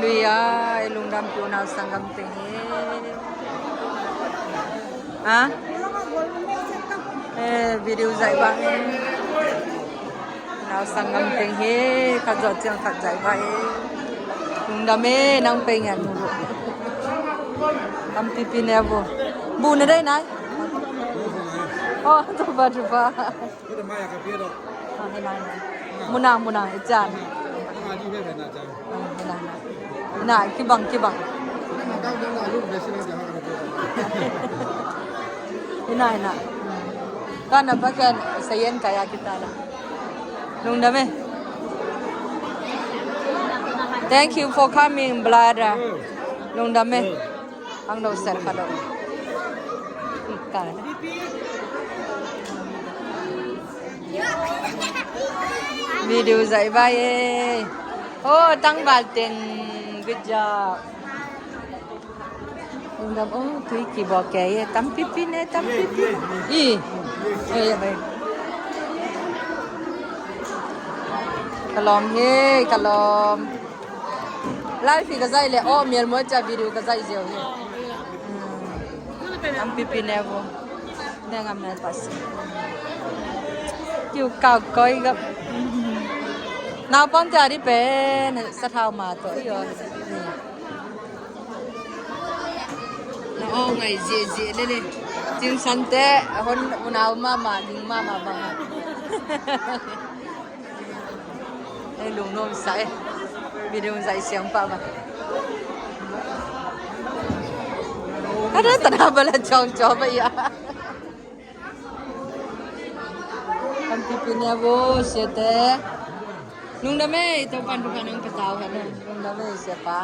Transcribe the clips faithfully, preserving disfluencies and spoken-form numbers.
Lui a, i lungdam piu nau sanggam teng hi. Ha? Eh, video jai ba. Nau sanggam teng hi, khat jo chiang khat jai ba e. Lungdam e, nang pe ngen mu. Am pipi ne bu. Bu ne dai nai. Oh, tu ba tu ba. Muna, muna, ichan. Na, kibang, kibang. Ina, ina. Kana bakan sayan kaya kita la. Lungdam e. Thank you for coming, brother. Lungdam e. Ang daw sir ka daw. Ika. Video jai ba e. Oh, tang bal teng. Good job. Undam, oh, tui ki bo ke ye. Tam pipi ne, tam pipi. I. Oh, ya bai. Kalom he, kalom. Live hi ka jai le, oh, mial mo cha video ka jai jeu hi. Hmm. Am pipi ne vo. Ne ngam ne pas. Kiu ka koi ga. Nau pon te ari pen, sa thau ma to, iyo. Na o ngai je je le le. Tin san te, hon unau mama, ding mama bang. Ei lungnom sa e. Video jai siang pa ba. Ada tana bala chong chong ba ya. Kan pipi ne vo siate. Lungdam e, ito pan dukan ang katao ha na. Lungdam e, siapa.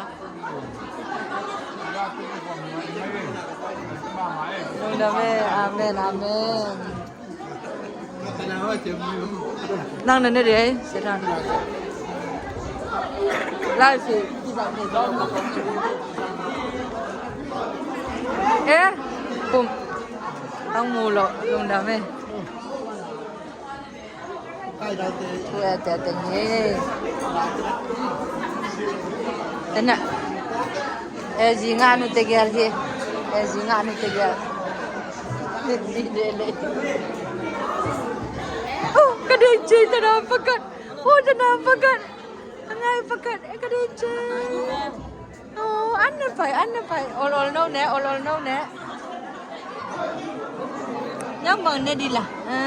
Lungdam e, amen, amen. Nang na ne de, se nang. Live se. Eh, pum. Ang mulo, lungdam e. Tua te te ni. Tena. Eh, ji nga nu te gel hi. Eh, ji nga nu te gel. Ni de le. Oh, ka de che tana pakat. Oh, tana pakat. Angai pakat. Eh, ka de che. Oh, an ne pai, an ne pai. Ol ol no ne, ol ol no ne. Nang bang ne di la. Ha?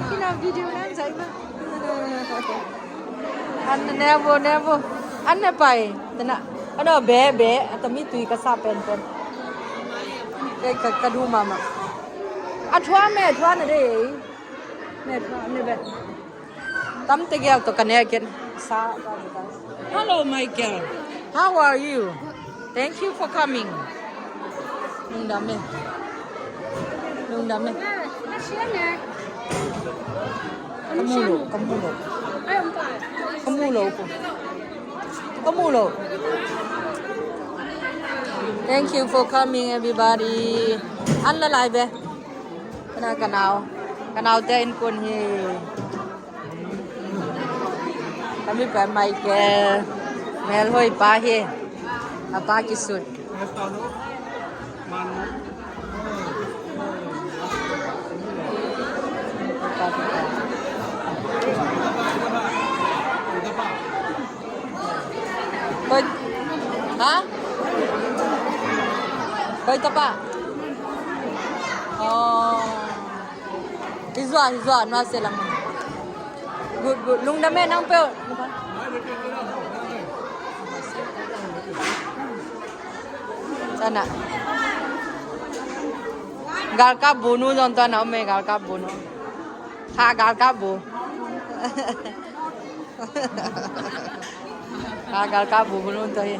Kina video nang jai ma. An ne vo, ne vo. An ne pai. Tana. Ano be, be. Ata mi tui ka sa pen pen. Ke ka, ka du mama. A thua me, thua na de. Ne thua, ne be. Tam te gel to ka ne ken. Sa, sa, sa. Hello, Michael. How are you? Thank you for coming. Lungdam e. Lungdam e. Kamu lo, kamu lo. Kamu lo ko. Kamu lo. Thank you for coming, everybody. An la lai be. Kana kanao. Kanao te in kun hi. Kami pa Michael. Mel hoi pa hi. Apa kisut. Koi, ha? Koi tapa? Oh. Hijua, hijua, nua se lang. Good, good. Lungdam e nang pe. Sana. Gal ka bunu jon to na me gal ka bunu. Ha gal ka bu. Ka gal ka bu bu lun to hi.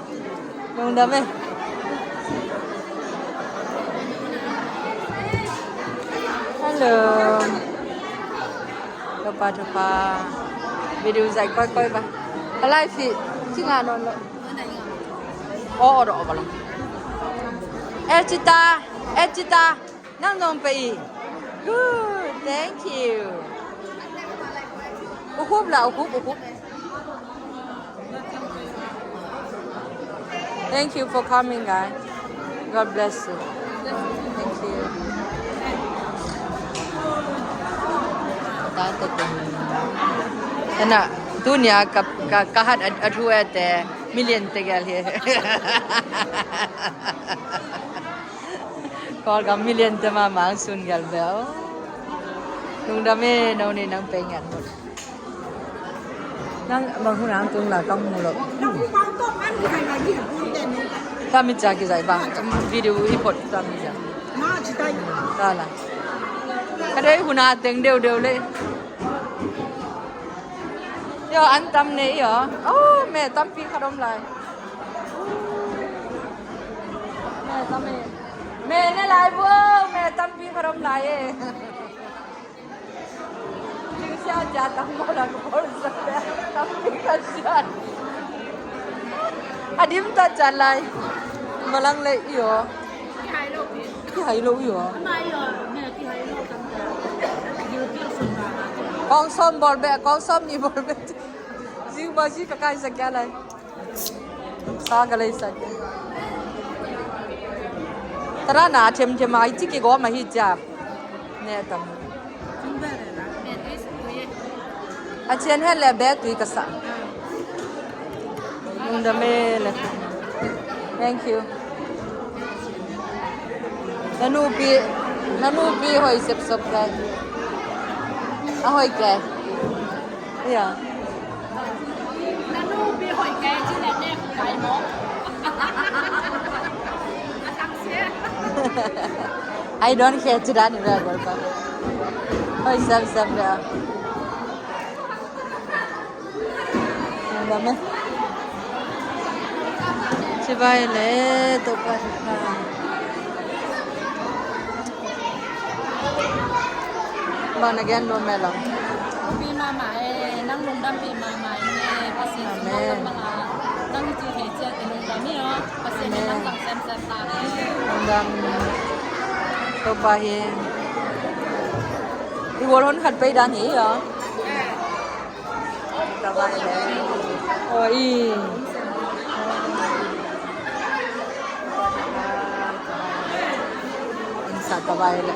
Lungdam e. Hello. Thapa thapa. Video jai koi koi ba. Ka live hi. Chinga non lo. Oh, oh, oh, oh, oh. Eh, Chita. Eh, Chita. Nang nong pe i. Good, thank you. Ukhup la, ukhup, ukhup. Thank you for coming, guys. God bless you. Thank you. Tata ko. Ena, tunia ka, ka, kahat at, at huete, million te gel hi. Kolgam million te mama sun gel bel. Lungdam e, nau ni nang pengen mut. Nang bang hun ang tung la kang mu lo. Tami cha ki jai ba. Video hi pot tami cha. Ta la. Ka dei hun a teng deu deu le. Yo, an tam ne yo. Oh, me tampi khat um lai. Me tam e. Me ne lai bu, me tampi khat um lai e. Jing sia cha tam mo la ko bol sa. Tampi khat sia. Adim ta cha lai. Malang le yo. Kihai lo pi. Kihai lo yo. Ama yo, me kihai lo tam ta. Yo pi sun ba. Kong som bol be, kong som ni bol be. Jing ba ji ka kai sa kya lai. Sa ka lai sa kya. Tara na them them ai chi ki go ma hi cha. Ne tam. A chen he le be tui ka sa. Lungdam e le. Thank you. Nanu pi, nanu pi hoi sep sop kai. A hoi kai. Ya. Nanu pi hoi kai chi le ne kai mo. A tang se. I don't care to dan ni ra gol pa. Hoi sep sep ra. Lungdam e. Chibai le, topa. Bang na gen do me lo. Pi mama e, nang lungdam pi mama e, Pathen. Amen. Nang chi he che te lungdam e o, Pathen nang tang sem sem ta e. Lungdam. Topa hi. I wol hon khat pei dan hi o. Kavai le. Oi. Sa kavai le.